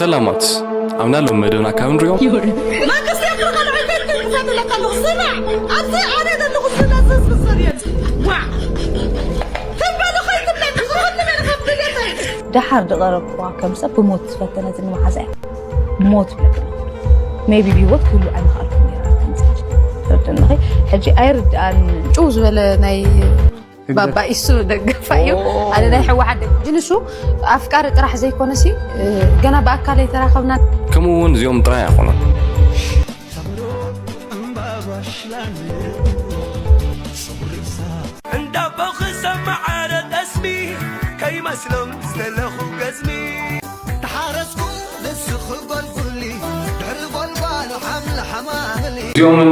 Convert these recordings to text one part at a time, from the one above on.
ሰላማት ኣብና ሎም መደብና ካብ ንሪኦ መንግስቲ ክርኸል ዕቤት ክፈትለካ ኣለኹ። ስማዕ፣ ኣብዚ ኣነ ዘለኹ ስለ ዝዝርዝር የለ። ዋ! ትበሉ ከይትብለኒ፣ ዝኸሉ መን ካብ ድገተይ። ደሓር ዝቐረብኩዋ ከም ሰብ ብሞት ዝፈተነትኒ መሓዛ እያ። ሞት ብለካ ሜቢ ብሂወት ክህሉ ኣይምኽኣልኩን ነይረ። ተረድእኒ። ሕጂ ኣይርድኣን። ጭው ዝበለ ናይ ባባ ኢሱ ደገፋ እዩ። ኣነ ናይ ሕወሓት ደግ ግን እሱ ኣፍቃሪ ጥራሕ ዘይኮነሲ ገና ብኣካል ኣይተራኸብና። ከምኡ እውን እዚኦም ጥራይ ኣይኮኑን። እንዳቦ ክሰማዓረ ጠስሚ ከይመስሎም ዝተለኹ ገዝሚ ተሓረስኩ ንስኺ ጎልጉሊ ድሕሪ ጎልጓሉ ሓምሊ ሓማምሊ እዚኦምን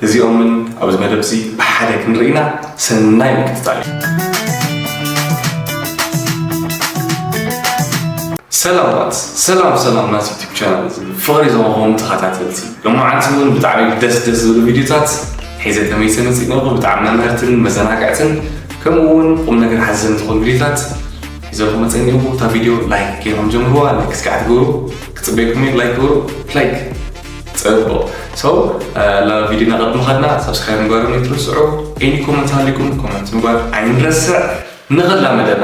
እዚኦምን ኣብዚ መደብ እዚ ብሓደ ክንርኢና ሰናይ ምክትታል እዩ። ሰላማት ሰላም ሰላም ናስ ዩቱብ ቻናል እዚ ፍቕሪ ዝመኾም ተኸታተልቲ ሎማዓንቲ እውን ብጣዕሚ ደስ ደስ ዝብሉ ቪዲዮታት ሒዘ ተመይሰ መፂእ ነኹ ብጣዕሚ መምህርትን መዘናግዕትን ከምኡ እውን ቁም ነገር ሓዘን ዝኾኑ ቪዲዮታት ሒዘኹ መፀ እኒኹ እታ ቪዲዮ ላይክ ገይሮም ጀምርዋ ላይክ እስካዕ ትገብሩ ክፅበይኩም እየ ላይክ ግበሩ ላይክ ፅብቕ so ናብ ቪዲዮና ቅድሚ ኸድና ሳብስክራይብ ምግባርም ኣይትርስዑ any comment ሃሊኩም comment ምግባር ኣይንረስዕ ንኽላ መደብ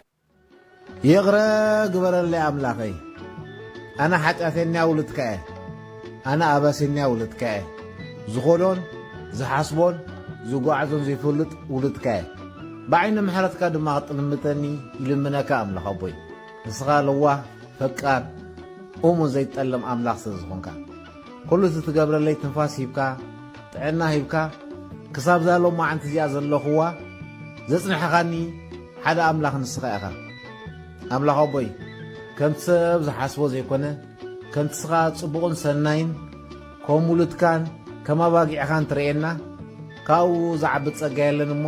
ይቕረ ግበረለይ ኣምላኸይ፣ ኣነ ሓጢኣተኛ ውሉድካ እየ። ኣነ ኣበሰኛ ውሉድካ እየ። ዝኾዶን ዝሓስቦን ዝጓዓዞን ዘይፈልጥ ውሉድካ እየ። ብዓይኒ ምሕረትካ ድማ ክጥልምተኒ ይልምነካ ኣምላኽ ኣቦይ። ንስኻ ለዋህ፣ ፈቃር፣ እሙን ዘይትጠልም ኣምላኽ ስለ ዝኾንካ። ኩሉ እቲ ትገብረለይ ትንፋስ ሂብካ፣ ጥዕና ሂብካ ክሳብ እዛ ሎማዓንቲ እዚኣ ዘለኹዋ ዘጽንሕኻኒ ሓደ ኣምላኽ ንስኻ ኢኻ። ኣምላኽ ኣቦይ፣ ከምቲ ሰብ ዝሓስቦ ዘይኮነ፣ ከምቲ ንስኻ ጽቡቕን ሰናይን፣ ከም ውሉድካን ከም ኣባጊዕኻን ትርእየና፣ ካብኡ ዝዓቢ ጸጋ የለን እሞ፣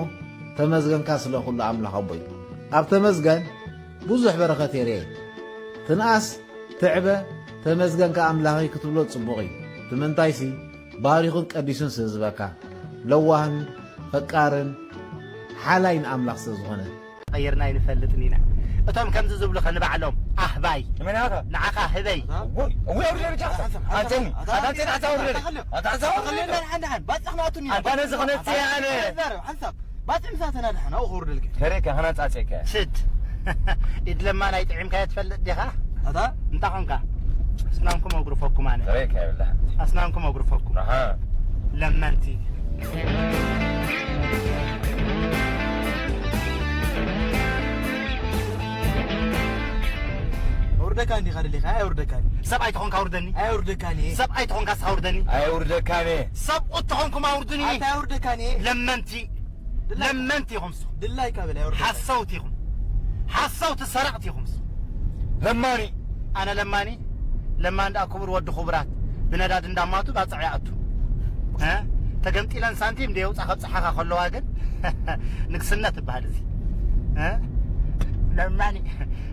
ተመስገንካ ስለ ኩሉ ኣምላኽ ኣቦይ። ኣብ ተመስገን ብዙሕ በረኸት እየ ርእየ። ትንኣስ፣ ትዕበ፣ ተመስገን ከኣ ኣምላኸይ ክትብሎ ጽቡቕ እዩ። ብምንታይሲ፣ ባሪኹን ቀዲሱን ስለ ዝበካ፣ ለዋህን ፈቃርን ሓላይን ኣምላኽ ስለ ዝኾነ። ቀይርና ኣይንፈልጥን ኢና። እቶም ከምዚ ዝብሉኸ ንባዕሎም ኣህባይ፣ መን ኣኻ? ንዓኻ ህበይ። እወይ፣ እወይ፣ ኣውርድ ለብቻ። ኣንተኒ፣ ኣታ ኣንተ ሓሳብ ኣውርድ። ኣታ ሓሳብ ኣውርድ። ሓንዳሓን ባጽዕ ክነኣቱኒ። ኣንታ ነዚ ክነጽእ ኣነ። ሓንሳብ ባጽዕ ምሳተና ደሓን ኣው ክውርደልካ። ተሬካ ክነጻጸካ። ስድ። ኢድ ለማን ኣይጥዒምካዮ ትፈልጥ ዲኻ? ኣታ? እንታይ ኾንካ? ኣስናንኩም ኣጉርፈኩም ኣነ። ተሬካ ይብላ። ኣስናንኩም ኣጉርፈኩም። ኣሃ። ለመንቲ። ኣውርደካ እንዲኻ ደሊኻ ኣውርደካ። ሰብኣይ ተኾንካ ኣውርደኒ። ኣውርደካኒ። ሰብኣይ ተኾንካ ኣውርደኒ። ኣውርደካኒ። ሰብኡት ተኾንኩም ኣውርዱኒ። ኣውርደካኒ። ለመንቲ። ለመንቲ ኢኹም ንስኹም። ድላይካ በል ኣውርደካ። ሓሰውቲ ኢኹም። ሓሰውቲ ሰረቕቲ ኢኹም ንስኹም። ለማኒ። ኣነ ለማኒ። ለማን ደኣ ክቡር ወዲ ክቡራት ብነዳድ እንዳማቱ ባጽዕ ይኣቱ። እ? ተገምጢለን ሳንቲም ደየውጻ ከብጽሓኻ ከለዋ ግን ንግስነት ትበሃል እዚ። እ? ለማኒ።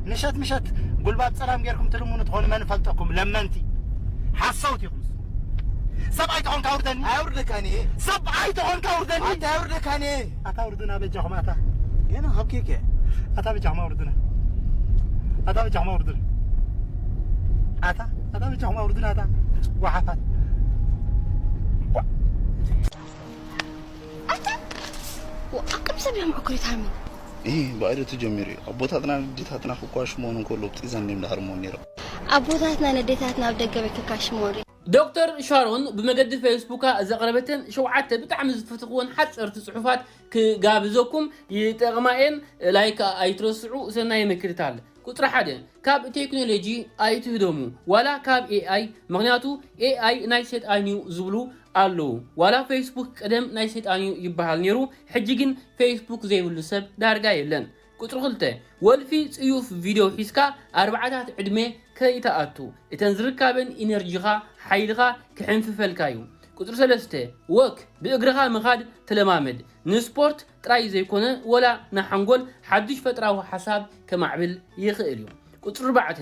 ምሸት ምሸት ጉልባብ ጸላም ጌርኩም ትልምኑ ትኾኑ መን ፈልጠኩም ለመንቲ። ሓሰውቲ ኢኹም። ሰብኣይ ተኾንካ ኣውርደኒ። ኣውርደካኒ። ሰብኣይ ተኾንካ ኣውርደኒ። ኣታ ኣውርደካኒ። ኣታ ኣውርዱና በጃኹም ኣታ። የና ካብ ኬክ። ኣታ በጃኹም ኣውርዱና። ኣታ በጃኹም ኣውርዱና። ኣታ ኣታ በጃኹም ኣውርዱና ኣታ። ጓሓፋት። ኣታ ኣቅም ሰብ እዮም ዕኩሪት ሃሚ። ይህ በአደቱ ጀሚሩ ኣቦታትና ንዴታትና ክኳሽ መሆኑ እንኮሎ ብጢዘን ኔም ዳህር መሆን ነይሮም። ኣቦታትና ነዴታትና ኣብ ደገ ቤት ክካሽ መሆን ዶክተር ሻሮን ብመገዲ ፌስቡካ ዘቕረበተን ሸውዓተ ብጣዕሚ ዝፈትኽወን ሓፀርቲ ፅሑፋት ክጋብዘኩም ይጠቕማ እየን። ላይክ ኣይትረስዑ። ሰናይ ምክትታል። ቁፅሪ ሓደ ካብ ቴክኖሎጂ ኣይትህደሙ ዋላ ካብ ኤኣይ ምኽንያቱ ኤኣይ ናይ ሴጣን እዩ ዝብሉ ኣለዉ። ዋላ ፌስቡክ ቀደም ናይ ሴጣን እዩ ይበሃል ነይሩ ሕጂ ግን ፌስቡክ ዘይብሉ ሰብ ዳርጋ የለን። ቁፅሪ ክልተ ወልፊ ፅዩፍ ቪድዮ ሒዝካ ኣርባዕታት ዕድመ ከይትኣቱ እተን ዝርካበን ኢነርጂኻ ሓይልኻ ክሕንፍፈልካ እዩ። ቁፅሪ ሰለስተ ወክ ብእግርኻ ምኻድ ተለማመድ ንስፖርት ጥራይ ዘይኮነ ወላ ንሓንጎል ሓዱሽ ፈጥራዊ ሓሳብ ከማዕብል ይኽእል እዩ። ቁፅሪ ኣርባዕተ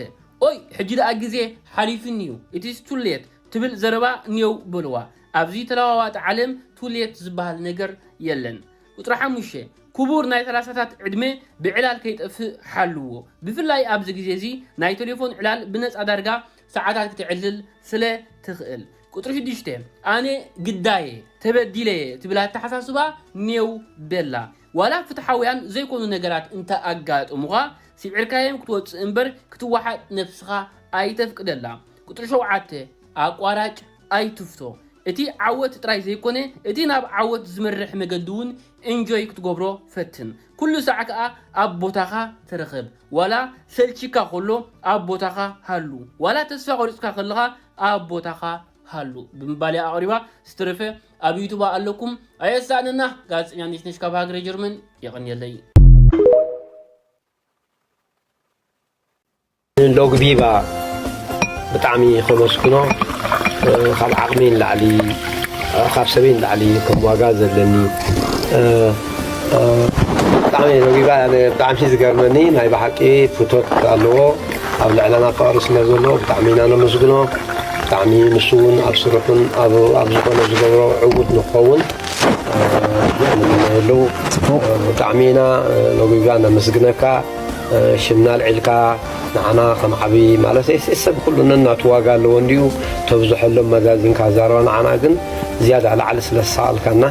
ኦይ ሕጂ ደኣ ግዜ ሓሊፉኒ እዩ it is too late ትብል ዘረባ ኔው በልዋ። ኣብዚ ተለዋዋጢ ዓለም too late ዝበሃል ነገር የለን። ቁፅሪ ሓሙሽተ ኩቡር ናይ ሰላሳታት ዕድመ ብዕላል ከይጠፍእ ሓልዎ። ብፍላይ ኣብዚ ግዜ እዚ ናይ ቴሌፎን ዕላል ብነፃ ዳርጋ ሰዓታት ክትዕልል ስለ ትኽእል። ቁጽሪ ሽዱሽተ፣ ኣነ ግዳየ ተበዲለየ ትብል ኣተሓሳስባ ኔው በላ። ዋላ ፍትሓውያን ዘይኮኑ ነገራት እንተ ኣጋጥሙኻ፣ ስዒርካዮም ክትወጽእ እምበር ክትወሓጥ ነብስኻ ኣይተፍቅደላ። ቁጽሪ ሸውዓተ፣ ኣቋራጭ ኣይትፍቶ። እቲ ዓወት ጥራይ ዘይኮነ፣ እቲ ናብ ዓወት ዝመርሕ መገዲ እውን እንጆይ ክትገብሮ ፈትን። ኩሉ ሳዕ ከኣ ኣብ ቦታኻ ተረኸብ። ዋላ ሰልቺካ ከሎ ኣብ ቦታኻ ሃሉ። ዋላ ተስፋ ቆሪጽካ ከለኻ ኣብ ቦታኻ ሃሉ ብምባል እያ ኣቕሪባ። ዝተረፈ ኣብ ዩቱባ ኣለኩም። ኣየሳእነና። ጋዜጠኛ ነሽነሽ ካብ ሃገረ ጀርመን። የቐንየለይ። ሎግቢባ ብጣዕሚ ከመስግኖ፣ እ፣ ካብ ዓቕሚ ንላዕሊ፣ እ፣ ካብ ሰበይ ንላዕሊ ከም ዋጋ ዘለኒ፣ እ፣ እ፣ ብጣዕሚ ሎግቢባ ኣነ ብጣዕሚ ዝገርመኒ ናይ ብሓቂ ፍቶት ኣለዎ። ኣብ ልዕለና ፍቕሪ ስለ ዘሎ ብጣዕሚ ኢና ነመስግኖ። ብጣዕሚ ንሱ እውን ኣብ ስርሑን ኣብ፣ ኣብ ዝኾነ ዝገብሮ ዕዉት ንክኸውን፣ እ፣ ንምነየሉ። ጽቡቕ። እ፣ ብጣዕሚ ኢና፣ እ፣ ሎግቢባ ነመስግነካ። ሽምና ኣልዒልካ ንዓና ከም ዓብዪ ማለት እዩ። ሰብ ኩሉ ነናቱ ዋጋ ኣለዎ እንዲዩ። ተብዝሐሎም መዛዚንካ ዛረባ ንዓና ግን ዝያዳ ላዕሊ ስለ ዝሰኣልካና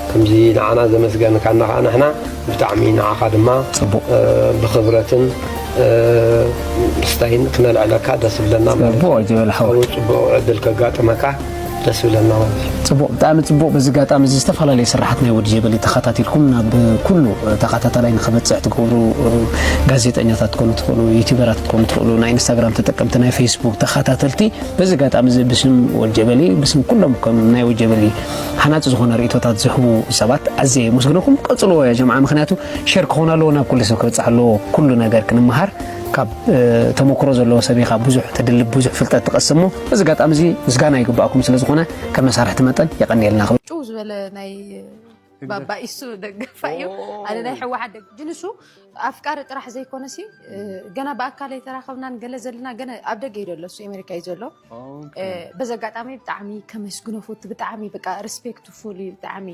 ከምዚ ንዓና ዘመስገንካና ከዓ ንሕና ብጣዕሚ ንዓኻ ድማ ጽቡቕ። እ፣ ብኽብረትን፣ እ፣ ምስታይን ክነልዕለካ ደስ ይብለና ማለት እዩ። ጽቡቕ ጀበል ሓወይ። ጽቡቕ ዕድል ከጋጥመካ ደስ ይብለና ማለት እዩ። ጽቡቕ፣ ብጣዕሚ ጽቡቕ። በዚ ኣጋጣሚ እዚ ዝተፈላለዩ ስራሓት ናይ ወዲ ጀበሊ ተኸታቲልኩም ናብ ኩሉ ተኸታታላይ ንኽበጽሕ ትገብሩ፣ ጋዜጠኛታት ክትኮኑ ትኽእሉ፣ ዩቲዩበራት ክትኮኑ ትኽእሉ፣ ናይ ኢንስታግራም ተጠቀምቲ፣ ናይ ፌስቡክ ተኸታተልቲ፣ በዚ ኣጋጣሚ እዚ ብስም ወዲ ጀበሊ፣ ብስም ኩሎም ከም ናይ ወዲ ጀበሊ ሃናጺ ዝኾነ ርእይቶታት ዝህቡ ሰባት ኣዝየ የመስግነኩም። ቀጽልዎ ያ ጀምዓ፣ ምኽንያቱ ሸር ክኾን ኣለዎ፣ ናብ ኩሉ ሰብ ክበጽሕ ኣለዎ። ኩሉ ነገር ክንመሃር ካብ፣ እ፣ ተመክሮ ዘለዎ ሰብ ኢኻ፣ ብዙሕ ትድልብ፣ ብዙሕ ፍልጠት ትቐስም እሞ፣ በዚ ኣጋጣሚ እዚ ምስጋና ይግባኣኩም ስለ ዝኾነ፣ ከም መሳርሕቲ መጠን የቐንየልና ክብል። ጭው ዝበለ ናይ ባባ ኢሱ ደገፋ እዩ። ኦ። ኣነ ናይ ህወሓት ደግ-፣ ግን እሱ ኣፍቃሪ ጥራሕ ዘይኮነ ሲ፣ እ፣ ገና ብኣካል ኣይተራኸብናን ገለ ዘለና፣ ገና ኣብ ደገ እዩ ዘሎ፣ እሱ ኣሜሪካ እዩ ዘሎ። ኦኬ። እ፣ በዚ ኣጋጣሚ ብጣዕሚ ከመስግኖ ፈቱ፣ ብጣዕሚ በቃ ሪስፔክትፉል እዩ፣ ብጣዕሚ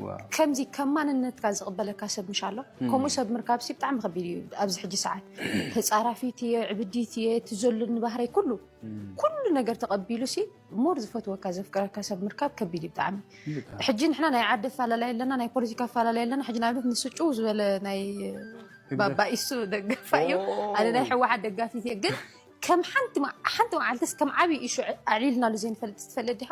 ዋው። ከምዚ ከም ማንነትካ ዝቕበለካ ሰብ ምሽ ኣሎ። እም። ከምኡ ሰብ ምርካብ ሲ ብጣዕሚ ከቢድ እዩ። ኣብዚ ሕጂ ሰዓት ተጻራፊት እየ፣ ዕብዲት እየ፣ እቲ ዘሉኒ ባህረይ ኩሉ፣ እም። ኩሉ ነገር ተቐቢሉ ሲ ሞር ዝፈትወካ ዘፍቅረካ ሰብ ምርካብ ከቢድ እዩ ብጣዕሚ። ብጣዕሚ። ሕጂ ንሕና ናይ ዓዲ ኣፈላለይ ኣለና፣ ናይ ፖለቲካ ኣፈላለይ ኣለና። ሕጂ ንኣብነት ንሱ ጭው ዝበለ ናይ ህግደፍ። ባባ ኢሱ ደገፋ እዩ። ኦ። ኣነ ናይ ህወሓት ደጋፊት እየ። ግን ከም ሓንቲ ማ-፣ ሓንቲ መዓልትስ ከም ዓብዪ ኢሹ ኣዕሊልናሉ ዘይንፈልጥ ትፈልጥ ዲኻ?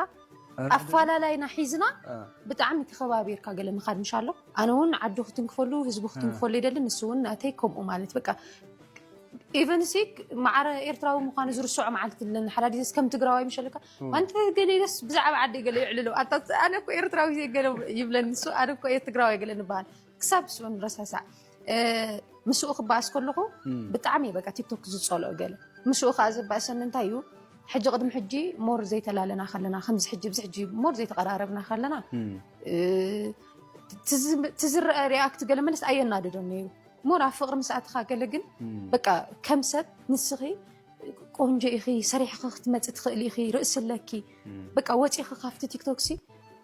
ኣረ፣ ኣፈላላይና ሒዝና አ። ብጣዕሚ ተኸባቢርካ ገለ ምኻድ ምሽ ኣሎ። ኣነ እውን ዓዱ ክትንክፈሉ፣ ህዝቡ አ። ክትንክፈሉ ይደሊ፣ ንሱ እውን ናተይ ከምኡ ማለት በቃ። ኢቨን ሲ ማዕረ ኤርትራዊ ምዃኑ ዝርስዖ መዓልቲ ኣለና። ሓዳዲስ ከም ትግራዋይ ምሸልካ፣ እ። ኣንተ ገለ ኢለስ ብዛዕባ ዓዲ ገለ ይዕልሎ። ኣታ ኣነ እኮ ኤርትራዊ እየ ገለ ይብለኒ ንሱ፣ ኣነ እኮ እየ ትግራዋይ ገለ ንበሃል። ክሳብ ንሱ ንረሳሳዕ። እ፣ ምስኡ ክበኣስ ከለኹ እም። ብጣዕሚ እየ በቃ ቲክቶክ ዝጸልኦ ገለ። ምስኡ ከኣ ዘባእሰኒ እንታይ እዩ? ሕጂ ቅድሚ ሕጂ ሞር ዘይተላለና ከለና፣ ከምዚ ሕጂ፣ ኣብዚ ሕጂ ሞር ዘይተቐራረብና ከለና፣ እም። እ፣ ትዝ-፣ ትዝረአ ሪኣክት ገለ መለስ ኣየናድዶን ነይሩ። ሞር ኣብ ፍቕሪ ምስ ኣተኻ ገለ ግን፣ እም። በቃ ከም ሰብ ንስኺ ቆንጆ ኢኺ፣ ሰሪሕኺ ክትመጺ ትኽእሊ ኢኺ፣ ርእሲ ኣለኪ። እም። በቃ ወጺኺ ካብቲ ቲክቶክ ሲ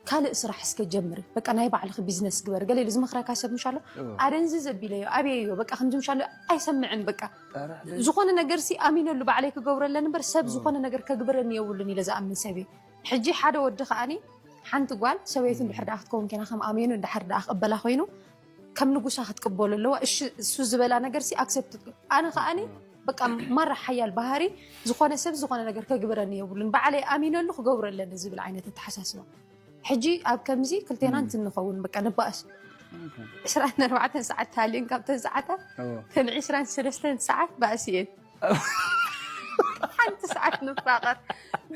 ካልእ ስራሕ እስከ ጀምሪ። በቃ ናይ ባዕልኺ ቢዝነስ ግበሪ። ገለ ኢሉ ዝመኽረካ ሰብ ምሽ ኣሎ? እዎ። ኣደንዝዝ ኣቢለዮ፣ ኣብየዮ፣ በቃ ከምዚ ምሽ ኣሎ ኣይሰምዕን በቃ። ኧረ፣ ኣደንዝዝ። ዝኾነ ነገር ሲ ኣሚነሉ ባዕለይ ክገብሮ ኣለኒ እምበር ሰብ እዎ። ዝኾነ ነገር ከግብረኒ የብሉን ኢለ ዝኣምን ሰብ እየ። ሕጂ ሓደ ወዲ ከኣኒ ሓንቲ ጓል ሰበይቱ እንድሕር ደኣ ክትከውን ኮይና ከም ኣሜኑ እንድሕር ደኣ ክቕበላ ኮይኑ ከም ንጉሳ ክትቅበሎ ኣለዋ። እሺ፣ እሱ ዝበላ ነገር ሲ ኣክሰፕት ትግ-፣ ኣነ ከኣኒ በቃ ማራ ሓያል ባህሪ ዝኾነ ሰብ ዝኾነ ነገር ከግብረኒ የብሉን። ባዕለይ ኣሚነሉ ክገብሮ ኣለኒ ዝብል ዓይነት ኣተሓሳስባ። ሕጂ ኣብ ከምዚ ክልቴና እም። እንትንኸውን በቃ ንባእስ። ኦኬ። ዕስራን ኣርባዕተን ሰዓት ተሃልዩን ካብተን ሰዓታት እዎ። ተን ዕስራን ሰለስተን ሰዓት ባእሲ እየን። ሓንቲ ሰዓት ንፋቐር።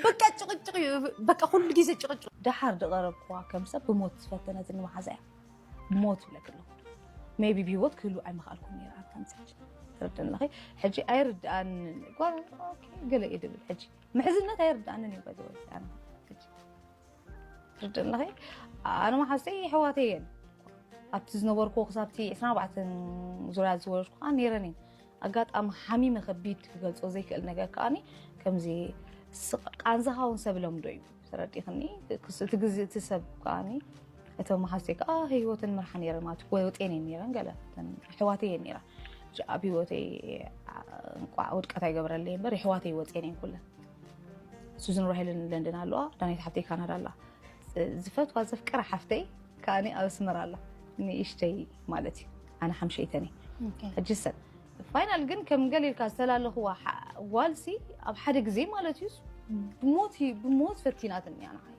በቃ ጭቕጭቕ እዩ። በቃ ኩሉ ግዜ ጭቕጭቕ። ደሓር ዝቐረብክዋ ከም ሰብ ብሞት ዝፈተነትኒ መሓዛ እያ። ብሞት ይብለኪ ኣለኹ። ሜይቢ ብህይወት ክህሉ ኣይምኽኣልኩን ነይረ ኣብ ከምዚ ሕጂ። ትርድእኒ ኣለኺ? ሕጂ ኣይርድኣንን። ጓል፣ ኦኬ፣ ገለ እየ ድብል ሕጂ። ምሕዝነት ኣይርድኣንን እዩ፣ ባይ ዘ ወይ፣ ኣነ ሕጂ። ትርድእኒ ኣለኺ? ኣነ መሓዝተይ የሕዋተይ እየን። ኣብቲ ዝነበርኩ ክሳብቲ ዕስራን ኣርባዕተን ዙርያ ዝወረድኩ ከኣ ነይረን እየን። ኣጋጣሚ ሓሚመ ከቢድ ክገልጾ ዘይክእል ነገር ከኣኒ ከምዚ ስቕ-፣ ቃንዛኻ እውን ሰብ ለምዶ እዩ። ተረዲእክኒ? ክስ-፣ እቲ ግዜ እቲ ሰብ ከኣኒ እተን መሓዝተይ ከኣ ህይወተን መርሓ ነይረን ማለት ወ-፣ ወጤን እየን ነይረን ገለ እተን ኣሕዋተይ እየን ነይረን። ኣብ ህይወተይ፣ ኣ-፣ እንቋዕ ውድቀት ኣይገበረለይ እምበር የሕዋተይ ወጼን እየን ኩለን። ሱዝን ራሄልን ለንደን ኣለዋ፣ ዳናይት ሓፍተይ ካናዳ ኣላ። ዝፈትዋ ዘፍቅራ ሓፍተይ ከኣኒ ኣብ ኣስመራ ኣላ፣ ንእሽተይ ማለት እዩ። ኣነ ሓምሸይተን እየ። ሕጂ ሰን ፋይናል ግን ከም ገለ ኢልካ ዝተላለኽዋ ሓ- ጓልሲ ኣብ ሓደ ግዜ ማለት እዩ ብሞት እዩ- ብሞት ፈቲናትኒ እያ ንዓይ።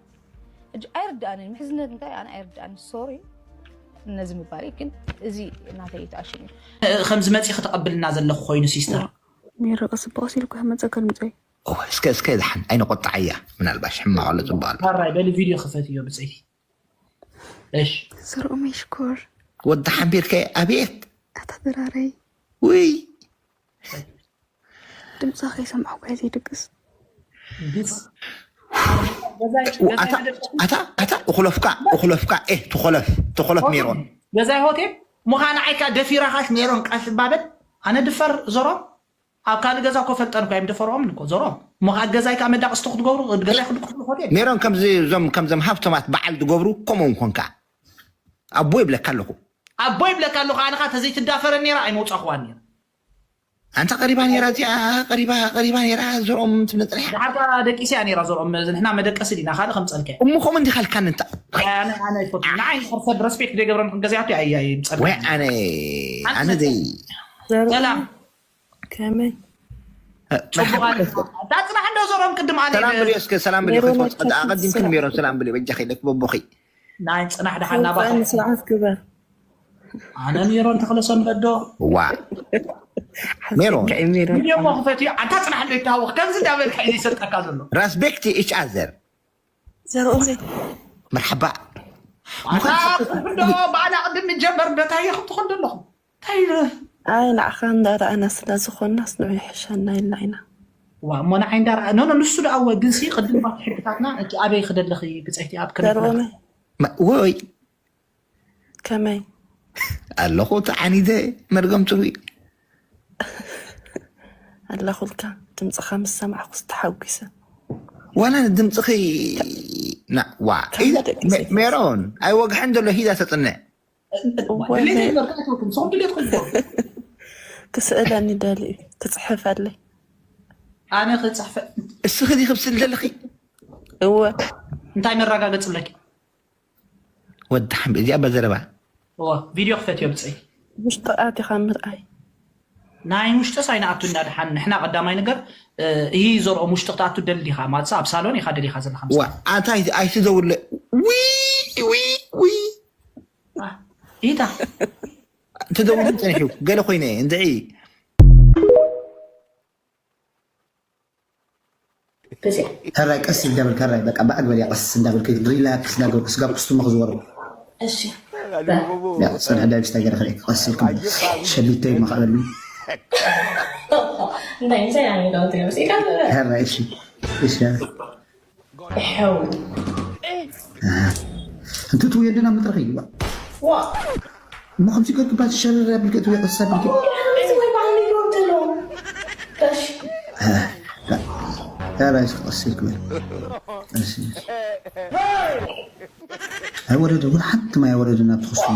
ሕጂ ኣይርድኣንን ምሕዝነት እንታይ ኣነ ኣይርድኣኒ ሶሪ ነዚ ምባለይ ግን እዚ እናተይ ተኣሽም እዩ። ከምዚ መፂ ክተቐብልና ዘለኹ ኮይኑ ሲስተር ሜሮ ቀስ በቀስ ኢልኩ ከመፀካ ድምፀይ እወ፣ እስከ እስከ ዝሓን ኣይንቆጣዓያ ምናልባሽ ሕማቕ ኣሎ ፅቡቕ ኣሎ ራይ በሊ ቪድዮ ክፈትዮ ብፀይቲ እሽ ዘርኦመይ ሽኮር ወዲ ሓቢርከ ኣቤት ኣታ ድራረይ ውይ ድምፃ ከይሰማዕኩ ከይ ዘይድቅስ ኣታ ኣታ ኣታ እኹለፍካ እኹለፍካ ኤህ ትኾለፍ ትኾለፍ ሜሮን ገዛይ ሆቴል ምዃን ዓይካ ደፊራኻሽ ሜሮን ቀስ ባበል ኣነ ድፈር ዞሮም ኣብ ካልእ ገዛ እኮ ፈልጠን እኮ እዮም ደፈርኦም እኮ ዞሮም እሞ ካብ ገዛይ ከዓ መዳቕስቲ ክትገብሩ ገዛይ ክድቅሱ ሆቴል ሜሮን ከምዚ እዞም ከምዞም ሃብቶማት በዓል ዝገብሩ ከምኡ ኮንካ ኣቦ ይብለካ ኣለኹ ኣቦ ይብለካ ኣለኹ ኣነ ከዓ ተዘይትዳፈረ ነራ ኣይመውፃኹዋን ነራ ኣንታ ቀሪባ ነራ እዚኣ ቀሪባ ቀሪባ ነራ ዘርኦም ትብለ ፅኒሓ ድሓርካ ደቂስ እያ ነራ ዘርኦም ንሕና መደቀሲ ዲና ካልእ ከምፀልከ እሞ ከምኡ እንዲኻ ኢልካኒ እንታ ኣነ ኣነ ኣይፈትዎ ንዓይ ሰብ ረስፔክት ዘይገብረኒ ክንገዚኣቱ እያ እያ ይምፀልከ ወይ ኣነ ኣነ ዘይ ሰላም ከመይ ዳፅናሕ እንዶ ዘርኦም ቅድም ኣነ ሰላም ብልዮ እስከ ሰላም ብልዮ ክትወፅ ኣቀዲምክን ሜሮን ሰላም ብልዮ በጃ ከይለክ በቦኺ ናይ ፅናሕ ድሓና ባኻ ስርዓት ግበር ኣነ ሜሮን ተኽለሰንበት ዶ ዋ ሜሮን ሜሮን ቪድዮ እሞ ክፈትዮ ኣንታ ፅናሕ እንዶ ይተሃወኽ ከምዚ እንዳበልካ እዩ ዝሰጠካ ዘሎ ረስፔክት ኢች ኣዘር ዘርኦመይ መርሓባ ኣታ እንዶ ባዕላ ቅድም ንጀመር በታየ ክትኾን ዘለኹም እንታይ ኢለ ኣይ ንዓኻ እንዳረኣና ስለ ዝኾንናስ ንዑ ይሕሸና ኢልና ኢና ዋ እሞ ንዓይ እንዳረኣ ኖኖ ንሱ ደኣ ወ ግንሲ ቅድም ባቲ ሕግታትና እቲ ኣበይ ክደለኺ ብፀይቲ ኣብ ከመይ ዘርኦመይ ወይ ከመይ ኣለኹ ተዓኒደ መርገም ፅሩይ ኣለኹልካ ድምፅኻ ምስ ሰማዕኩስ ተሓጒሰ ዋላ ንድምፅኺ ና ዋ ካብ ደቂ ኣንስትዮ። ሜሮን ኣይወግሐን ዘሎ ሂዳ ተፅነ ድሌት ኣይበርካይተውኩም ሰኹም ድሌትኩም ትገብሩ ክስእለኒ ደሊ እዩ ክፅሕፈለይ ኣነ ክፅሕፈ እስኺ ዲ ክብስል ዘለኺ እወ እንታይ መረጋገፂ ኣለኪ ወዲ ሓምቢ እዚኣ በዘረባ እወ ቪድዮ ክፈትዮ ብፀይ ውሽጢ ኣቲኻ ምርኣይ ናይ ውሽጢ ሳይንኣቱ እንዳድሓን ንሕና ቀዳማይ ነገር ይህ ዘርኦም ውሽጢ ክትኣቱ ደሊ ዲኻ ማለት ኣብ ሳሎን ኢኻ ደሊኻ ዘለኻ ዋ ኣታ ኣይትደውለ ዊ ዊ ዊ ኢታ ትደውል ፀኒሑ ገለ ኮይነ እንድዒ ሕራይ ቀስ እንዳበልካ ሕራይ በቃ ብኣግበል እያ ቀስ እንዳበልክ ሪላክስ እንዳገበርክ ስጋብ ክስትሞ ክዝወር እሺ ያ ፅንሕ ዳይብስ ታገረ ከ ቀስ ኢልኩም ሸሊተይ ማኸበሉ እንታይ ምሳይ ኣነ ዶ ትገብስ ኢካ ሕራይ እሺ እሺ ይሐው እንቱ ትውየድና ምጥረኽ እዩ ዋ እሞ ከምዚ ገርግባት ሸረር ኣቢልከ ትውየ ቀስ ኣቢልከ እዚ ወይ ባህሊ ይወርድሎ እሺ ሕራይ ቀስ ኢልኩም ቀስ ኢልኩም ኣይወረደ እውን ሓንቲ ማይ ኣይወረደ ናብ ትኽስቱ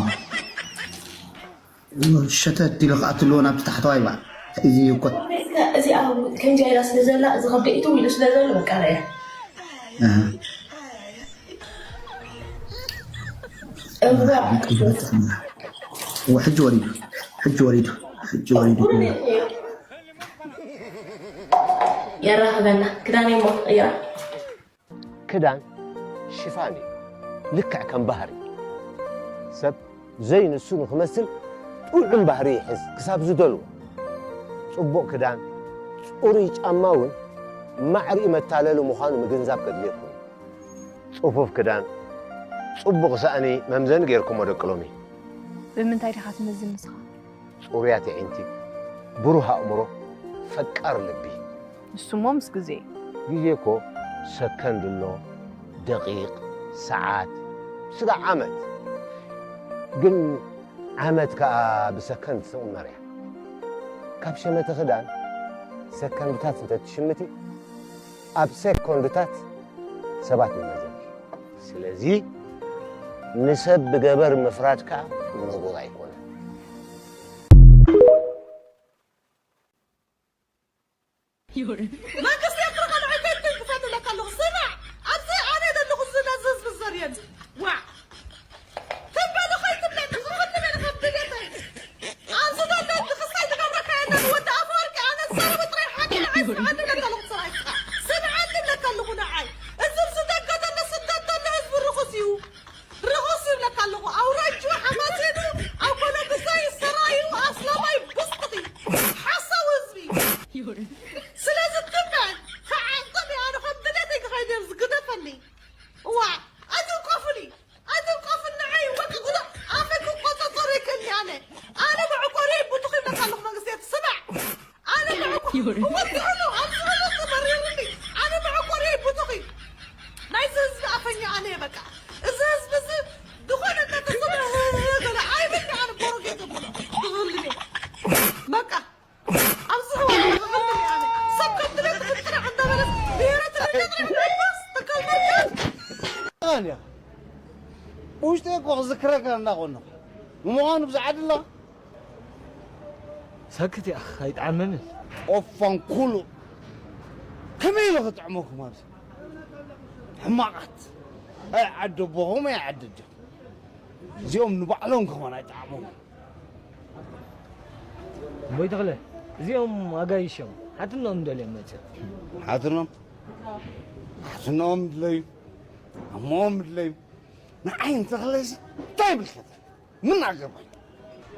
ሸተት ኢሉ ከዓ ትልዎ ናብቲ ታሕተዋይ ባ እዚ እኮ እዚኣ ከምዚኣ ኢላ ስለ ዘላ እዚ ከብደ ኢትው ኢሉ ስለ ዘሎ በቃ ረያ እዋ ሕጂ ወሪዱ ሕጂ ወሪዱ ሕጂ ወሪዱ የራኽበና ክዳነይ ሞ እያ ክዳን ሽፋን እዩ። ልክዕ ከም ባህሪ ሰብ ዘይንሱ ንክመስል ጥዑም ባህሪ ይሕዝ ክሳብ ዝደልዎ። ጽቡቕ ክዳን፣ ጽሩይ ጫማ እውን ማዕሪኡ መታለሊ ምዃኑ ምግንዛብ ከድልየኩም እዩ። ጽፉፍ ክዳን፣ ጽቡቕ ሳእኒ መምዘኒ ጌርኩሞ ደቂ ሎሚ። ብምንታይ ዲኻ ትመዝን ንስኻ? ጽሩያት የዒንቲ፣ ብሩህ ኣእምሮ፣ ፈቃር ልቢ። ንሱሞ ምስ ግዜ እዩ። ግዜ እኮ ሰከንድ ኣሎ፣ ደቂቕ፣ ሰዓት፣ ስጋዕ ዓመት። ግን ዓመት ከኣ ብሰከንድ ትቕመር እያ። ካብ ሸመተ ክዳን ሰከንድታት እንተ ትሽምቲ፣ ኣብ ሴኮንድታት ሰባት ይመዘን። ስለዚ ንሰብ ብገበር ምፍራድ ከኣ ንቡር ኣይኮነን። መንግስቲ ኤርትራ ካልኦት ኣይኮይንኩን ክፈትለካ ኣሎ ብውሽጢ እኮ ክዝክረካ እንዳኾንኩ። ንምዃኑ ብዛዕባ ድላ? ሰክት ኢኻ ኣይጥዓመምን። ኦፋን ኩሉ ከመይ ኢሉ ክጥዕመኩም ኣብዚ? ሕማቓት። ኣይ ዓዲ ኣቦኹም ኣይ ዓዲ ኣጆኹም። እዚኦም ንባዕሎም ከማን ኣይጠዓሞም። እምቦይ ተኽለ፣ እዚኦም ኣጋይሽ እዮም። ሓትኖም ደልዮም መፅኦም። ሓትኖም ሓትኖም ድለዩ ኣሞም ድለዩ ንዓይ እንተኽለሲ እንታይ ይምልከተኒ? ምን ኣገባኝ?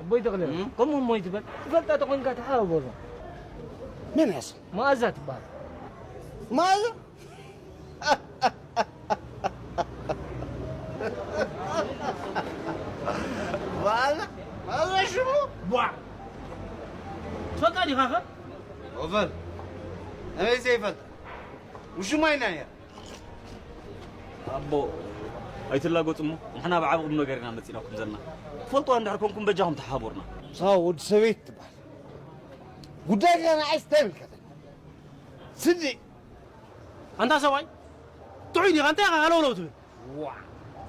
እምቦይ ተኽለ፣ ከምኡ እሞ ይትበል። ትፈልጣ ተኾንካ ተሓባበሮ። መን ያሰ መኣዛ ትበሃል። ማዘ ማዘ ማዘ ሽሙ ቧዕ ትፈልጣ ዲኻ ኸ? ኦቨል ኣበይ ዘይፈልጥ ውሽማይ ናያ ኣቦ ኣይትላገጹ እሞ ንሕና ብዓቢ ቁም ነገር ኢና መጺናኩም ዘለና። ትፈልጡዋ እንድሕር ኮንኩም በጃኹም ተሓባበሩና። ሳው ወዲ ሰበይት ትበሃል ጉዳይ ከ ንዓይስ እንታይ ይምልከተኒ? ስዲ ኣንታ ሰብኣይ ጥዑይ ዲኻ እንታይ ኢኻ ሃለውለው ትብል?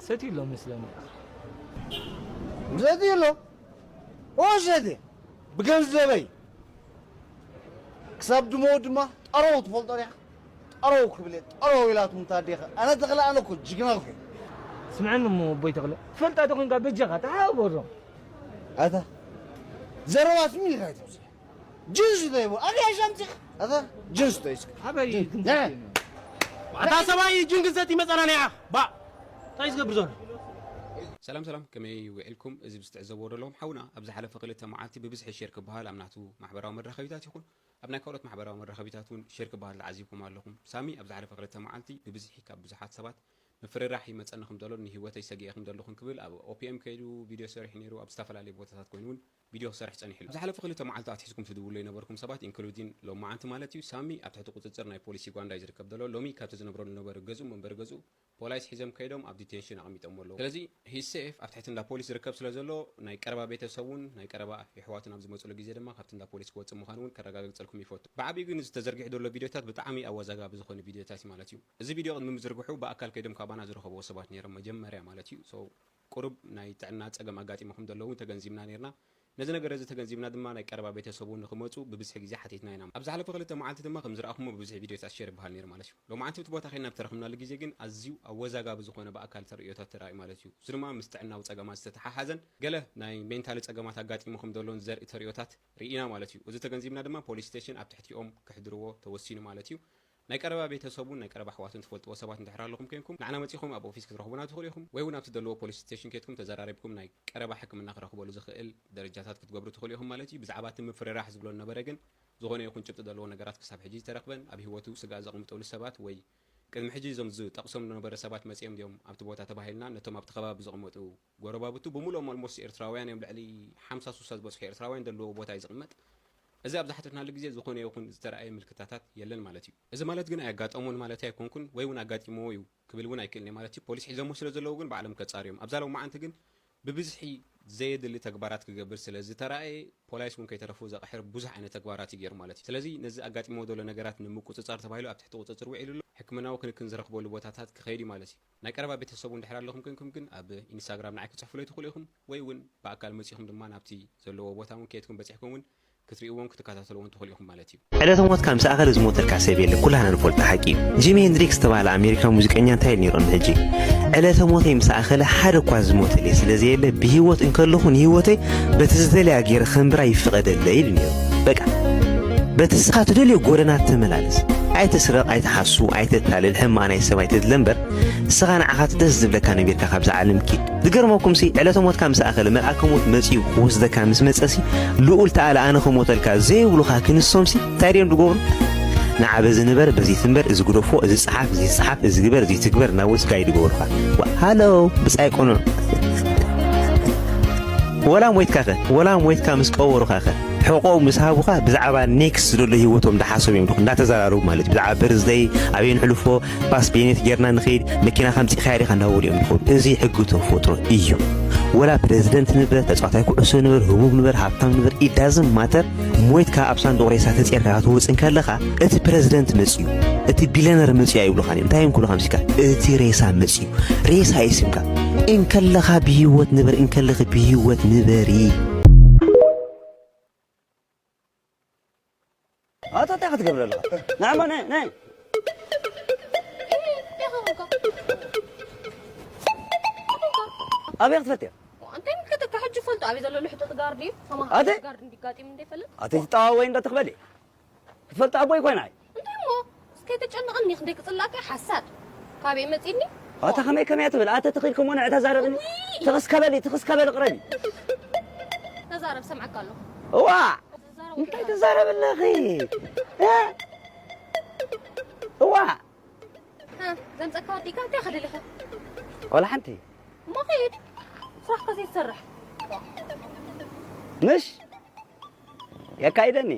ሰትዩ ኣሎ መስለኒ። ዘድሎ ወሰደ ብገንዘበይ ክሳብ ድሞ ድማ ጠረው ትፈልጦ ዲኻ? ጠረው ክብል እየ። ጠረው ኢላትኩም ታዴኸ ኣነ ተኽለ ኣነ እኮ ጅግና እኮ እየ። ስምዐኒ እሞ ኣቦይ ተኽለ ትፈልጣ ተኾንካ በጃኻ ተሓባበሮም። ኣታ ዘረባ ስሚ ኢልካ ኣይተብዝሕ። ጅንስ ዶ ይቦ ኣገያሽ ኣምፂኻ ኣታ ጅንስ ዶ ይስካ ሓበይ ነ ኣታ ሰብኣይ ጅንግዘት ይመፀና ኒዓ ባ እንታይ ዝገብር ዘሎ? ሰላም ሰላም ከመይ ውዒልኩም? እዚ ብዝትዕዘብዎ ዘለኹም ሓውና ኣብ ዝሓለፈ ክልተ መዓልቲ ብብዝሒ ሼር ክበሃል ኣብ ናቱ ማሕበራዊ መራኸቢታት ይኹን ኣብ ናይ ካልኦት ማሕበራዊ መራኸቢታት እውን ሼር ክበሃል ተዓዚብኩም ኣለኹም። ሳሚ ኣብ ዝሓለፈ ክልተ መዓልቲ ብብዝሒ ካብ ብዙሓት ሰባት ምፍርራሕ ይመፀኒ ከም ዘሎ ንህይወተይ ሰጊኤ ከም ዘለኹን ክብል ኣብ ኦፒኤም ከይዱ ቪድዮ ሰሪሑ ነይሩ። ኣብ ዝተፈላለዩ ቦታታት ኮይኑ እውን ቪድዮ ክሰርሕ ፀኒሑ ኣሎ። ኣብ ዝሓለፈ ክልተ መዓልቲ ኣትሒዝኩም ትድውሉ የነበርኩም ሰባት ኢንክሉዲን ሎማዓንቲ ማለት እዩ ሳሚ ኣብ ትሕቲ ቁፅፅር ናይ ፖሊስ ዩጋንዳ እዩ ዝርከብ ዘሎ። ሎሚ ካብቲ ዝነብረሉ ነበረ ገዝኡ መንበሪ ገዝኡ ፖላይስ ሒዘም ከይዶም ኣብ ዲቴንሽን ኣቐሚጦም ኣለዉ። ስለዚ ሂስ ሴፍ ኣብ ትሕቲ እንዳ ፖሊስ ዝርከብ ስለ ዘሎ ናይ ቀረባ ቤተሰቡን ናይ ቀረባ የሕዋቱን ኣብ ዝመፅሉ ግዜ ድማ ካብቲ እንዳ ፖሊስ ክወፅእ ምዃኑ እውን ከረጋግፀልኩም ይፈቱ። ብዓብዩ ግን እዚ ተዘርጊሑ ዘሎ ቪድዮታት ብጣዕሚ ኣወዛጋቢ ዝኾነ ቪድዮታት እዩ ማለት እዩ። እዚ ቪድዮ ቅድሚ ምዝርግሑ ብኣካል ከይዶም ካባና ዝረኸብዎ ሰባት ነይሮም መጀመርያ ማለት እዩ። So ቁሩብ ናይ ጥዕና ፀገም ኣጋጢሙ ከም ዘለዉ እውን ተገንዚብና ነይርና። ነዚ ነገር እዚ ተገንዚብና ድማ ናይ ቀረባ ቤተሰቡ ንክመፁ ብብዝሒ ግዜ ሓቲትና ኢና። ኣብ ዝሓለፈ ክልተ መዓልቲ ድማ ከም ዝረኣኹሞ ብብዝሒ ቪድዮታት ሼር ይበሃል ነይሩ ማለት እዩ። ሎማዓንቲ እቲ ቦታ ከይድና ብተረኽብናሉ ግዜ ግን ኣዝዩ ኣወዛጋቢ ዝኾነ ብኣካል ተርእዮታት ተራእዩ ማለት እዩ። እዚ ድማ ምስ ጥዕናዊ ፀገማት ዝተተሓሓዘን ገለ ናይ ሜንታሊ ፀገማት ኣጋጢሙ ከም ዘሎን ዘርኢ ተርእዮታት ርኢና ማለት እዩ። እዚ ተገንዚብና ድማ ፖሊስ ስቴሽን ኣብ ትሕቲኦም ክሕድርዎ ተወሲኑ ማለት እዩ። ናይ ቀረባ ቤተሰቡን ናይ ቀረባ ኣሕዋቱን ትፈልጥዎ ሰባት እንድሕር ኣለኹም ኮይንኩም ንዓና መጺኹም ኣብ ኦፊስ ክትረኽቡና ትኽእሉ ኢኹም ወይ እውን ኣብቲ ዘለዎ ፖሊስ ስቴሽን ከይድኩም ተዘራሪብኩም ናይ ቀረባ ሕክምና ክረኽበሉ ዝኽእል ደረጃታት ክትገብሩ ትኽእሉ ኢኹም ማለት እዩ። ብዛዕባ እቲ ምፍርራሕ ዝብሎ ዝነበረ ግን ዝኾነ ይኹን ጭብጢ ዘለዎ ነገራት ክሳብ ሕጂ ዝተረኽበን ኣብ ህይወቱ ስግኣት ዘቕምጠሉ ሰባት ወይ ቅድሚ ሕጂ እዞም ዝጠቕሶም ዝነበረ ሰባት መጺኦም ድዮም ኣብቲ ቦታ ተባሂልና ነቶም ኣብቲ ከባቢ ዝቕመጡ ጎረባብቱ ብምሉኦም ኦልሞስት ኤርትራውያን እዮም። ልዕሊ ሓምሳ ሱሳ ዝበጽሑ ኤርትራውያን ዘለውዎ ቦታ እዩ ዝቕመጥ። እዚ ኣብ ዝሓተትናሉ ግዜ ዝኾነ ይኹን ዝተረኣየ ምልክታታት የለን ማለት እዩ። እዚ ማለት ግን ኣየጋጠሞን ማለት ኣይኮንኩን ወይ እውን ኣጋጢምዎ እዩ ክብል እውን ኣይክእልን እየ ማለት እዩ። ፖሊስ ሒዞሞ ስለ ዘለዉ ግን ባዕሎም ከጻርዮም ኣብዛ ሎማዓንቲ ግን ብብዝሒ ዘየድሊ ተግባራት ክገብር ስለ ዝተራእየ ፖላይስ እውን ከይተረፉ ዘቕሕር ብዙሕ ዓይነት ተግባራት እዩ ገይሩ ማለት እዩ። ስለዚ ነዚ ኣጋጢምዎ ዘሎ ነገራት ንምቁፅፃር ተባሂሉ ኣብ ትሕቲ ቁፅፅር ውዒሉ ኣሎ። ሕክምናዊ ክንክን ዝረኽበሉ ቦታታት ክኸይድ እዩ ማለት እዩ። ናይ ቀረባ ቤተሰቡ እንድሕር ኣለኹም ኮይንኩም ግን ኣብ ኢንስታግራም ንዓይ ክፅሕፉለይ ትኽእሉ ኢኹም ወይ እውን ብኣካል መፂኹም ድማ ናብቲ ዘለዎ ቦታ እውን ከይድኩም በፂሕኩም እውን ክትርእይዎን ክትከታተልዎን ትኽእሉ ኢኹም ማለት እዩ። ዕለተ ሞትካ ምስ ኣኸለ ዝሞተልካ ሰብ የለ ኩላህና ንፈልጦ ሓቂ እዩ። ጂሚ ሄንድሪክስ ዝተባህለ ኣሜሪካዊ ሙዚቀኛ እንታይ ኢሉ ነይሩ ቅድሚ ሕጂ ዕለተ ሞተይ ምስ ኣኸለ ሓደ እኳ ዝሞተለይ ስለ ዘየለ ብህይወት እንከለኹ ንህይወተይ በቲ ዝደልያ ገይረ ከንብራ ይፍቐደለይ ኢሉ ነይሩ። በቃ በቲ እስኻ ትደልዮ ጎደና ተመላለስ። ኣይትስረቕ፣ ኣይትሓሱ፣ ኣይተታልል፣ ሕማቕ ናይ ሰብ ኣይተድለ እምበር እስኻ ንዓኻ እቲ ደስ ዝብለካ ነቢርካ ካብዛ ዓለም ኪድ። ዝገርመኩምሲ ዕለተ ሞትካ ምስ ኣኸለ መልኣከ ሞት መጺኡ ክወስደካ ምስ መጸሲ ልኡል ተኣለ ኣነ ክሞተልካ ዘይብሉኻ ክንሶምሲ እንታይ ድዮም ዝገብሩ? ንዓ በዚ ንበር በዚ ትንበር እዚ ግደፎ እዚ ጸሓፍ እዚ ጸሓፍ እዚ ግበር እዚ ትግበር እናበሉ ስጋይ ዝገብሩኻ። ዋ፣ ሃሎ ብጻይ ቆኑዕ ወላ ሞይትካኸ ወላ ሞይትካ ምስ ቀበሩኻኸ ሕቆ ምስ ሃቡኻ ብዛዕባ ኔክስት ዝደሎ ህይወቶም እንዳሓሰቡ እዮም እንዳተዘራረቡ ማለት እዩ። ብዛዕባ በርዝደይ ኣበይ ንሕልፎ ባስ ቤኔት ጌርና ንኸይድ መኪና ከምፂኻያ ዲኻ እንዳበሉ እዮም ዝኸዱ። እዚ ሕጊ ተፈጥሮ እዩ። ወላ ፕረዚደንት ንበር፣ ተጻዋታይ ኩዕሶ ንበር፣ ህቡብ ንበር፣ ሃብታም ንበር፣ it doesn't matter። ሞይትካ ኣብ ሳንዱቕ ሬሳ ተጸርካ ክትወጽእ እንከለኻ፣ እቲ ፕረዚደንት መጽዩ፣ እቲ ቢልዮነር መጽዩ ኣይብሉኻን እዮም። እንታይ እዮም ክብሉኻ መሲልካ? እቲ ሬሳ መጽዩ። ሬሳ እዩ ስምካ። እንከለኻ ብህይወት ንበር፣ እንከለኺ ብህይወት ንበሪ። ኣቶ እንታይ ክትገብር ኣለኻ? ንዓማ ናይ ናይ ኣበይ ክትፈልጥዮ? እንታይ ምልከተካ? ሕጂ ፈልጦ ኣበይ ዘሎ ልሕጡጥ ጋርዲ እዩ? ኣተ? ጋርዲ እንዲጋጢም እንደይፈልጥ? ኣተ ትጠዋወይ እንዳትኽበሊ? ክትፈልጥ ኣቦይ ኮይና እይ። እንታይ እሞ? እስከ ተጨንቐኒ ክንደይ ክጽላእካ ሓሳድ። ካበይ መጺኒ? ኣታ ከመይ ከመይ ትብል? ኣተ ትኽኢልኩም ሆነ እታ ዛረብኒ። ውይ! ትኽስ ከበሊ፣ ትኽስ ከበሊ ቅረቢ። ተዛረብ ሰምዓካ ኣለኹ። እዋ! ተዛረብ እንታይ ወዲኻ። ትዛረብ ኣለኺ? እ? እዋ! እ፣ ዘምጸካ ወዲካ እንታይ ከደለኸ? ወላ ሓንቲ። እሞ ኸይድ። ስራሕካ ዘይትሰርሕ። ምሽ? የካይደኒ።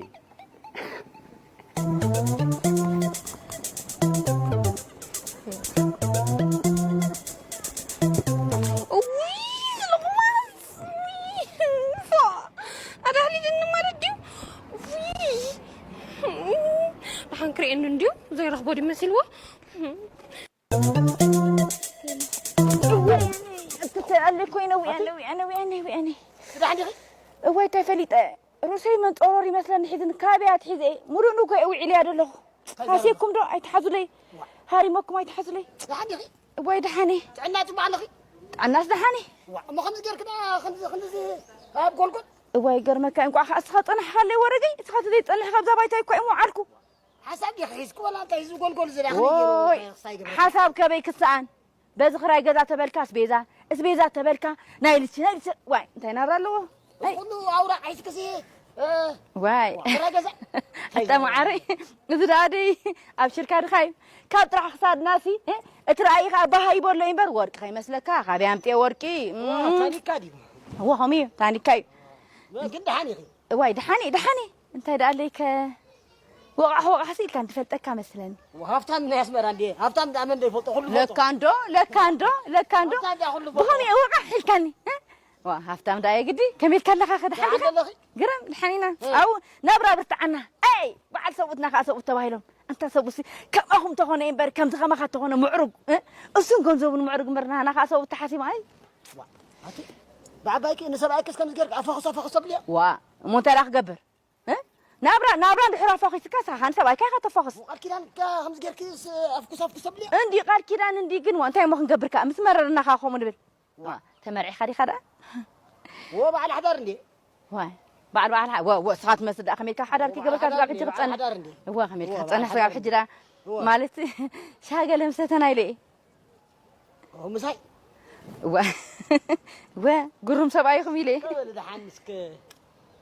እውይ፣ ዝልቕማስ፣ እውይ፣ ፋ፣ ኣዳህሊልኒ ማለት ድዩ? እውይ፣ ደሓን ክርእየኒ እንድዩ፣ ዘይረኽቦ ድዩ መሲልዎ? እትተኣለ ኮይነ፣ ውያነ፣ ውያነ፣ ውያነ፣ ውያነ። ደሓን ዲኺ? እዋይ፣ እንታይ ፈሊጠ? ሩሰይ መንጦሮር ይመስለኒ ሒዝን፣ ካበይ ኣትሒዘ? ሙሉእ ንጎ እየ ውዒለያ ዘለኹ። እንታይ ሓሴኩም ዶ? ኣይትሓዙለይ። ዋ። ሃሪመኩም ኣይትሓዙለይ። ደሓን ዲኺ? እዋይ፣ ደሓን እየ። ጥዕና ጽቡቕ ኣለኺ? ጥዕናስ ደሓን እየ። ዋ፣ እሞ ከምዚ ጌርክና፣ ከምዚ፣ ከምዚ ኣብ ጎልጎል? እዋይ፣ ይገርመካ፣ እንቋዕ ከኣ እስኻ ጸናሕካለይ ወረገይ፣ እስኻ ተዘይጸንሕካ ኣብዛ ባይታ እኳ እየ ምውዓልኩ። ሓሳብ ዲኺ ሒዝኪ ወላ እንታይ ህዝቢ ጎልጎል ዝደኣኽኒ ገይሩ ዎይ፣ ክሳይ ግብረ ሓሳብ ከበይ ክሰኣን? በዚ ክራይ ገዛ ተበልካ ኣስቤዛ፣ ኣስቤዛ ተበልካ ናይ ልቺ፣ ናይ ልቺ፣ ዋይ፣ እንታይ ናብራ ኣለዎ? እዚ ኣይ። ኩሉ ኣውራ ሒዝክሲ፣ እ፣ ዋይ። ክራይ ገዛ? እንታይ ኣታ መዓረይ፣ እዚ ደኣ ደይ ኣብሽርካ ድኻ እዩ። ካብ ጥራሕ ክሳድናሲ፣ እ፣ እቲ ረኣይኻ ኣባሃሂቦ ኣሎ እምበር ወርቂ ከይመስለካ፣ ካበይ ኣምጥየ ወርቂ? ዋ፣ እም። ታኒካ ድዩ? እዎ፣ ከምኡ እዩ፣ ታኒካ እዩ። ግን ደሓን ኢኺ? እዋይ፣ ደሓን እየ፣ ደሓን እየ። እንታይ ደኣ ኣለይከ? ወቓሕ ወቓሕ ሲ ኢልካ እንትፈልጠካ መስለኒ። ሃብታም ናይ ኣስመራ እንዴ? ሃብታም ደኣ መን ዘይፈልጦ? ኩሉ ፈልጦ። ለካ እንዶ፣ ለካ እንዶ፣ ለካ እንዶ። ሃብታም ደኣ ኩሉ ፈልጦ። ብኸመይ ወቓሕ ኢልካኒ? እ? ዋ፣ ሃብታም ደኣ የግዲ። ከመይ ኢልካ ኣለኻ ኸ? ደሓን ደሓን ኢኻ? ኣለኺ? ግርም፣ ደሓን ኢና። እ። ኣብኡ ናብራ ብርትዓና። ኣይ፣ በዓል ሰብኡትና ከኣ ሰብኡት ተባሂሎም። ኣንታ ሰብኡትሲ ከማኹም ተኾነ እምበር፣ ከምዚ ከማኻ ተኾነ ምዕሩግ። እ? እሱን ገንዘቡን ምዕሩግ እምበር፣ ናህና ከኣ ሰብኡት ተሓሲማ። ኣይ። ዋ፣ ኣቲ፣ ብዓባይኪ ንሰብኣይኪስ ከምዚ ጌርኪ ኣፋኹስ ኣፋኹስ ተብልዮ? ዋ፣ እሞ እንታይ ደኣ ክገብር? እ? ናብራ፣ ናብራ እንድሕር ኣፋኺስካ፣ ንስኻ ኸኣ ንሰብኣይካ ኢኻ ተፋኹስ። ቃል ኪዳን ከ ከምዚ ጌርኪስ ኣፍኩስ ኣፍኩስ ተብልዮ? እንዲ ቃል ኪዳን እንዲ ግን፣ ዋ፣ እንታይ እሞ ክንገብር ከኣ? ምስ መረረና ከኣ ከምኡ ንብል። ዋ። ዋ፣ ተመርዒኻ ዲኻ ደኣ? ዎ፣ በዓል ሓዳር እንዴ? ዋይ፣ በዓል፣ በዓል ሓ-፣ ዎ፣ ዎ፣ ንስኻ ትመስል ደኣ ከመይ ኢልካ ሓዳር ዎ፣ ከይገበርካ በዓል ስጋብ ሓዳር ሕጂ እንዴ? በዓል ክትጸንሕ? ሓዳር እንዴ? እዋ፣ ከመይ ኢልካ ዎ፣ ክትጸንሕ በዓል ስጋብ ሓዳር። ሕጂ ደኣ? ዎ። ማለት ሻገለ ምሰተና ኢለ እየ። ኦ፣ ምሳይ? እወ። እወ፣ ግሩም ሰብኣይ ኢኹም ኢለ። በል ደሓን እስከ፣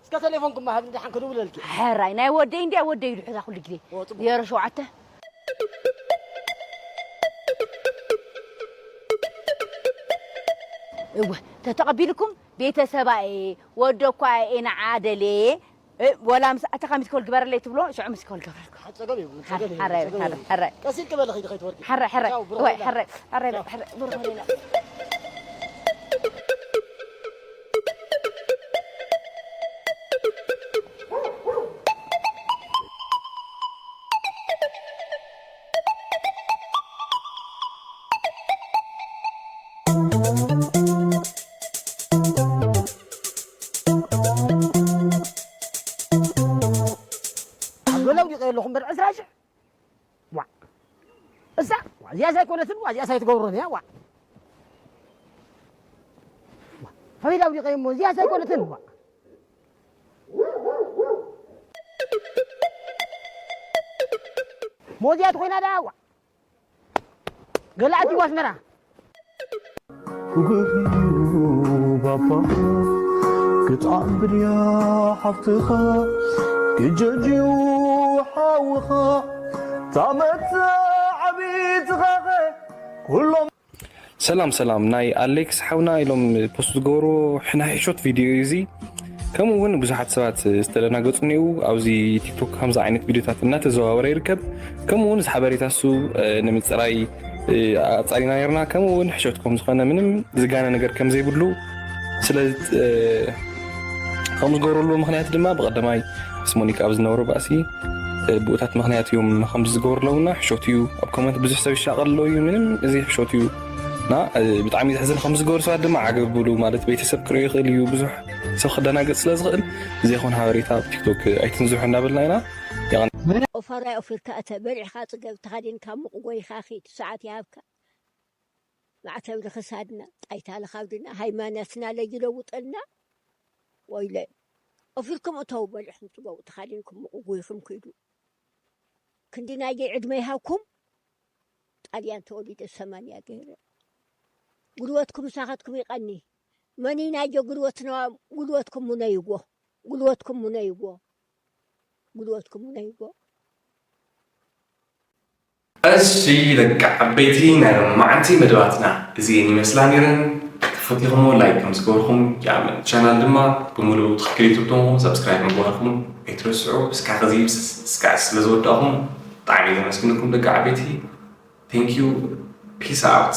እስከ ቴሌፎንኩም ሃብኒ ደሓን ክድውለልኪ። ሕራይ፣ ናይ ወደይ እንድያ፣ ወደይ ኢሉ ሕዛ ኩሉ ግዜ። ኦ፣ ጽቡቕ። ዜሮ ሸውዓተ። እወ፣ ተተቐቢልኩም ቤተሰባየ፣ ወዶ እኳ እየ ንዓ ደልየ፣ እ፣ ወላ ምስ ኣተኻ ሚስኮል ግበረለይ ትብሎ፣ ሽዑ ሚስኮል ገበርኩ። ሓ-፣ ጸገም የብሉን፣ ሓ-፣ ጸገም የብሉን፣ ሓራይ፣ ጸገም ሓራይ፣ የብሉን። ሓራይ። ቀስ ኢልኪ በሊ ኸይዲ ከይትወርቂ። ሓራይ፣ ሓራይ። ቻው፣ ብሩኽ ወይ፣ ሌላ። ሓራይ፣ ሓራይ፣ ቻው። ሓራይ፣ ብሩኽ ሌላ። ኣብ ዶላው ዲቀ ኣለኹም በል ዕስራ ሽሕ። ዋ። እሳ፣ ዋ፣ እዚኣስ ኣይኮነትን፣ ዋ፣ እዚኣስ ኣይትገብሮን እያ፣ ዋ። ዋ፣ ከመይ ኢላ ኣውዲቐ እሞ፣ እዚኣስ ኣይኮነትን፣ ዋ። ሞዚያ ተኾይና ደኣ፣ ዋ። ገለ ኣትይዋ ኣስመራ። ጉድ እዩ ባባ፣ ክትዓቢ ድያ ሓፍትኻ፣ ክጀጅ እዩ ሓውኻ፣ ታመት ዓቢትኻኸ፣ ኩሎም ሰላም ሰላም፣ ናይ ኣሌክስ ሓውና ኢሎም ፖስት ዝገበርዎ ናይ ሕሾት ቪድዮ እዩ እዚ። ከምኡ እውን ብዙሓት ሰባት ዝተደናገጹ እኒአው። ኣብዚ ቲክቶክ ከምዚ ዓይነት ቪድዮታት እናተዘዋወረ ይርከብ። ከምኡ እውን እዚ ሓበሬታ እሱ፣ እ፣ ንምጽራይ፣ እ፣ ኣጻሪና ነርና። ከምኡ እውን ሕሾት ከም ዝኾነ፣ ምንም ዝጋነ ነገር ከም ዘይብሉ ስለ ከም ዝገብረሉ ምክንያት ድማ ብቀዳማይ ምስ ሞኒካ ኣብ ዝነበሩ ባእሲ ብኡታት ምክንያት እዮም ከም ዝገብሩ ኣለውና ሕሾት እዩ። ኣብ ኮመንት ብዙሕ ሰብ ይሻቀል ኣሎ እዩ ምንም እዚ ሕሾት እዩ። እና ብጣዕሚ ዘሕዝን ከም ዝገብሩ ሰባት ድማ ዓገብ ብሉ ማለት ቤተሰብ ክርእዩ ይኽእል እዩ። ብዙሕ ሰብ ክደናገጽ ስለ ዝኽእል ዘይኮን ሓበሬታ ኣብ ቲክቶክ ኣይትንዝሑ እንዳበልና ኢና። ኦፋራይ ኦፊርካ እተ በሊዕኻ ጽገብ ተኸዲንካ ሙቕ ጎይኻ ኺድ ሰዓት ይሃብካ። ማዕተብ ልኽሳድና ጣይታ ልኻብድና ሃይማኖትና ለይለውጠልና። ወይለ ኦፊርኩም እተው በሊዕኩም ጽገቡ ተኸዲንኩም ሙቕ ጎይኹም ኪዱ። ክንዲ ናየይ ዕድመ ይሃብኩም። ጣልያን ተወሊደ ሰማንያ ገይረ። ጉልበትኩም ምሳኻትኩም ይቐኒ። መኒናዮ ጉልበትና ጉልበትኩም ሙነይዎ። ጉልበትኩም ሙነይዎ። ጉልበትኩም ሙነይዎ። እሺ ደቂ ዓበይቲ ናይ ሎማዓንቲ መደባትና እዚኤን ይመስላ ነይረን። ተፈቲኹሞ ላይክ ከም ዝገበርኩም ይኣምን። ቻናል ድማ ብምሉኡ ትኽክል ይትርትምኹም ሰብስክራይብ ምግባርኩም ኣይትረስዑ። እስካ ከዚ እስካ ስለ ዝወዳእኹም ብጣዕሚ ዘመስግንኩም ደቂ ዓበይቲ። Thank you. Peace out.